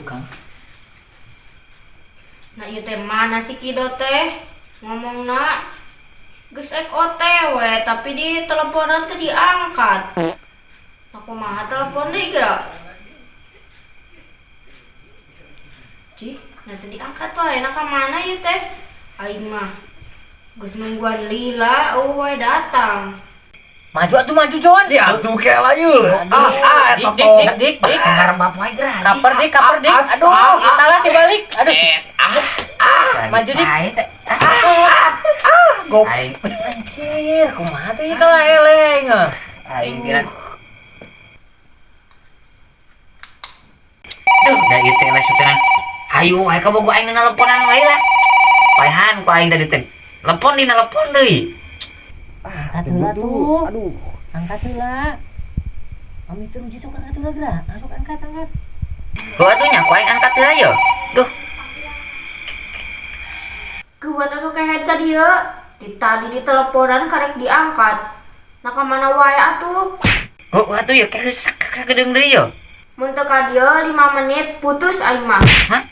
Kang. Nah ieu teh mana si Kido teh? Ngomongna geus ek OTW tapi di teleponan teh diangkat. Nah kumaha telepon deui geura? Cih, nah teu diangkat wae, nah ka mana ieu teh? Aing mah geus nungguan lila eueuh wae datang. Maju atuh maju Jon. Si atuh kela yeuh. Ah ah eta Dik dik tong. dik dik dik. Ngarembab wae geura. Kaper dik, kaper dik. As, Aduh, ah, ya salah dibalik. Aduh. Ah, Maju dik. Gop. Aing Anjir, kumaha tuh ieu kalah eleng. aing kira. Duh, da ieu teh lah. Hayu wae ka bogo aing nelponan wae lah. Paehan ku aing tadi teh. Telepon di telepon deui. Angkat heula tuh. Aduh. Angkat heula. Ami terus sok angkat heula geura. Masuk angkat angkat. Heuh atuh nya ku aing angkat heula ye. Duh, Geuwat atuh kehed ka dieu. Di tadi di teleponan karek diangkat. Nah ka mana wae atuh? heuh atuh ye ke sakedeung deui ye. Mun teu ka dieu 5 menit putus aing mah. Hah?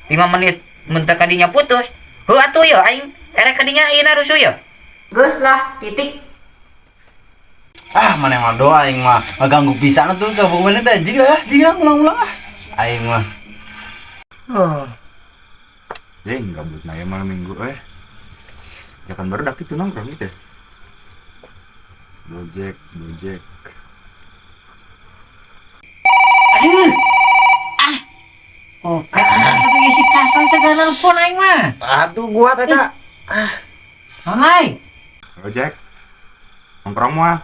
5 menit mun teu kadinya putus. Heuh atuh ye aing erek kadinya ayeuna rusuh ye. Geus lah, titik. Ah, mana mah doa aing mah ngaganggu pisan atuh ka bogo maneh teh jig lah, jig lah ulang-ulang ah. Aing mah. Oh. Jeng, gabut na ya malam minggu eh. Ya kan baru dak itu nongkrong gitu ya. Gojek, Gojek. Aduh. Ah. Oh, kan atuh ieu si Kaslan segala nelpon aing mah. Atuh gua teh ta. Naon lai? Gojek. Nongkrong moal.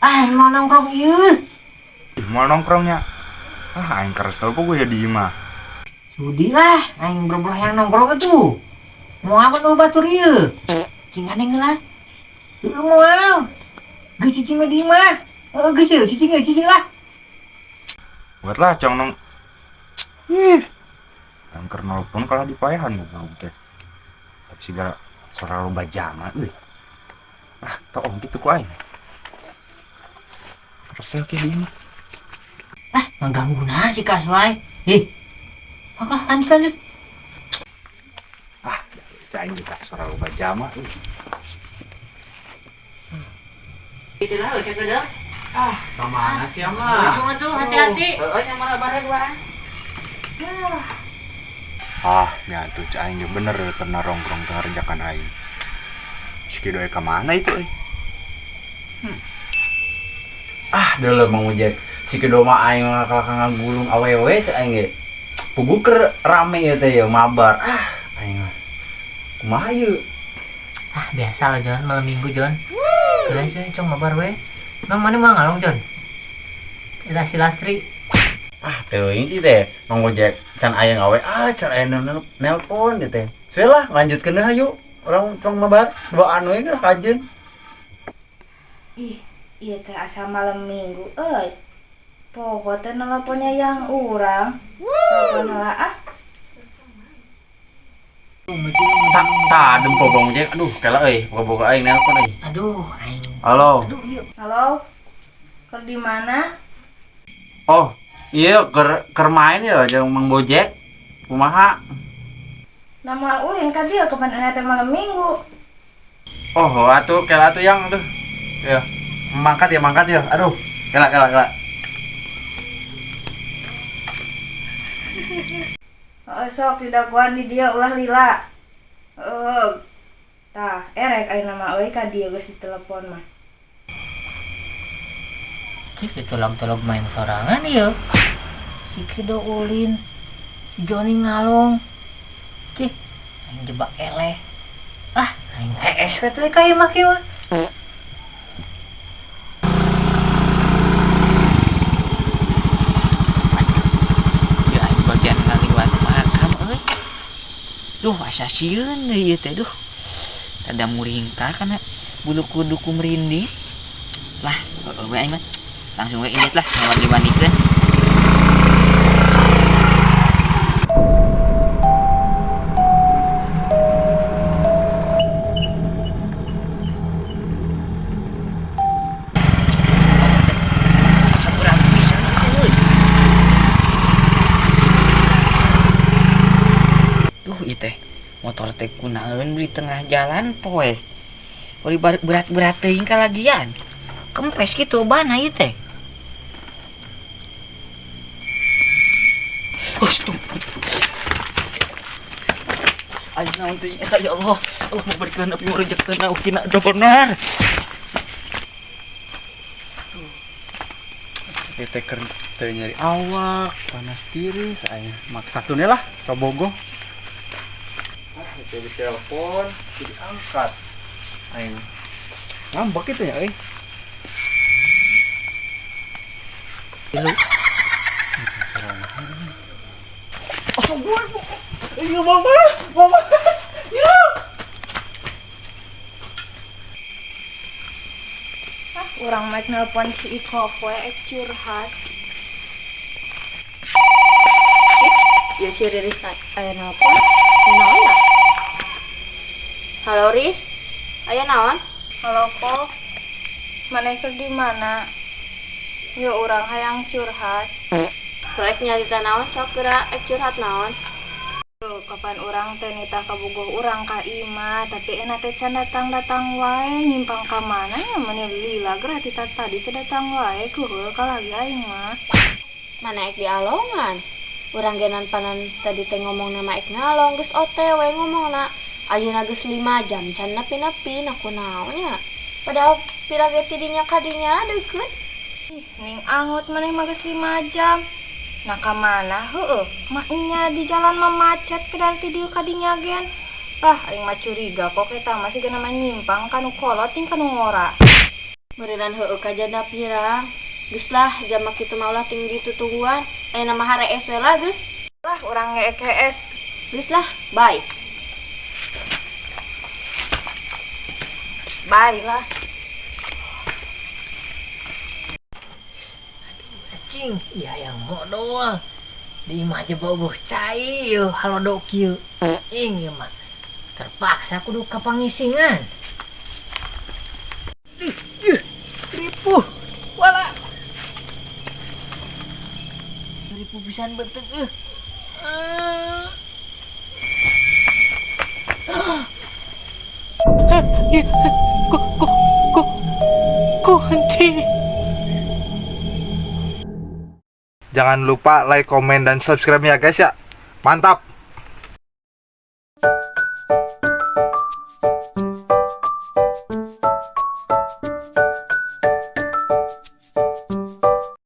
Ah, mau nongkrong ieu. Moal nongkrongnya. Ah, aing keresel po gue ya di imah. Sudi lah, aing berbuah yang nongkrong itu. Mau apa nu batur ieu? Cing aneh lah. Ieu moal. Geus cicing mah di imah. Heeh, geus ieu cicing ieu cicing lah. Buatlah cong nong. Ih. Aing keur nelpon kalah dipaehan goblok teh. Tapi sigara suara loba jama euy. Ah, toong kitu ku aing. Kesel ke di imah. Ah, ngeganggu nah si Kaslai. Ih. Apa lanjut lanjut. Ah, aing juga suara loba jama euy. Itulah usah kedeng. Ah, ka mana sih mah? Ujung atuh hati-hati. Heeh, sama bare dua. Ah, nya tuh cai aing ge bener ya karena nongkrong teh ngarejakan aing. Si Kido ka mana itu euy? Ah, deuleu Mang Ojek. Si Kido mah aing mah kalahka ngagulung awewe cek aing ge. Puguh keur rame ieu teh ye mabar. Ah, aing mah. Kumaha ieu? Ah, biasa lah Jon, malam minggu Jon. Geus we cong mabar we. Mang mana mah ngalong Jon? Kita si Lastri. Ah, teuing ti teh Mang Ojek can aya ngawe, ah can aya nelpon di teh. Suwe lah lanjutkeun deui hayu. Urang tong mabar duaan we geura kajeun. Ih, ieu teh asa malam minggu euy. Pokok teh nelponnya yang urang. Telepon heula ah. Tak tak dempo Bang Ojek. Aduh, kela euy, boga-boga aing nelpon euy. Aduh, aing. Halo. Aduh, ieu. Halo. Keur di mana? Oh, iya keur main ya jeung Mang Bojek. Kumaha? Nama ulin ka dieu kapan ana teh malam minggu. Oh, atuh kela atuh yang aduh. Ya, mangkat ya, mangkat ya. Aduh, kela kela kela. Heeh, sok didagoan di dieu ulah lila. Heeh. Tah, erek ayeuna mah euy ka dieu geus ditelepon mah. Cik ditolong-tolong main sorangan ieu. Si Kido ulin, si Joni ngalong. Cik, aing jebak eleh. Ah, aing hees we teh ka imah kieu mah. Ya aing bagian ngaliwat makam euy. Duh, asa sieun deui ieu teh duh. Rada muringkak kana bulu kuduku merinding. Lah, heueuh we aing mah. Langsung we indit lah ngawani-wanikeun. Asa berat pisan euy. Motor teh kunaon di tengah jalan poe. Ori berat-berat teuing kalagian. Kempes kitu ban ieu teh. Ayo naon teh eta ya Allah. Allah memberikan api merejekeun ukina benar. Teh keur teu nyeri awak, panas tiris aya. Maksa tune lah ka Bogo. Ah, teh ditelepon, jadi angkat. Aing ngambek kitu nya euy. Lu. Iya mama, mama. Ya. Ah, urang mah nelpon si Iko poe ek curhat. Ya si Riris aya nelpon. Naon ya? Halo Riz. Aya naon? Halo Kok. Maneh keur di mana? Yo urang hayang curhat. Ek nyarita naon sok geura ek curhat naon? Kapan urang teh nitah kabogoh urang ka imah, tapi enak teh can datang-datang wae, nyimpang ka mana ya meni lila geura ti tadi teh datang wae kuhul kalagi aing mah. Mana ek dialongan? Urang genan panan tadi teh ngomong nama ek ngalong geus OTW ngomongna. Ayeuna geus 5 jam can nepi-nepi na kunaon nya. Padahal pira ge ti dinya ka dinya deukeut. Ih, ning angut maneh mah geus 5 jam. Nah ka mana heueuh maknya di jalan mah macet kedal ti dieu ka dinya gen. Ah aing mah curiga kok eta masih gena mah nyimpang kanu kolot ting kanu ngora. Meureunnan heueuh ka janda pirang. Geus lah jam kitu mah ulah ting ditutungguan. Ayeuna mah harees we lah geus. Lah urang ngees. Geus lah, bye. Bye lah. Cing, iya yang modal di imah aja bau cai yo halo kieu. Ing ieu mah terpaksa kudu ka pangisingan. Ripuh wala. Ripuh pisan beuteung euy. Kunti. Jangan lupa like, komen, dan subscribe ya guys ya. Mantap!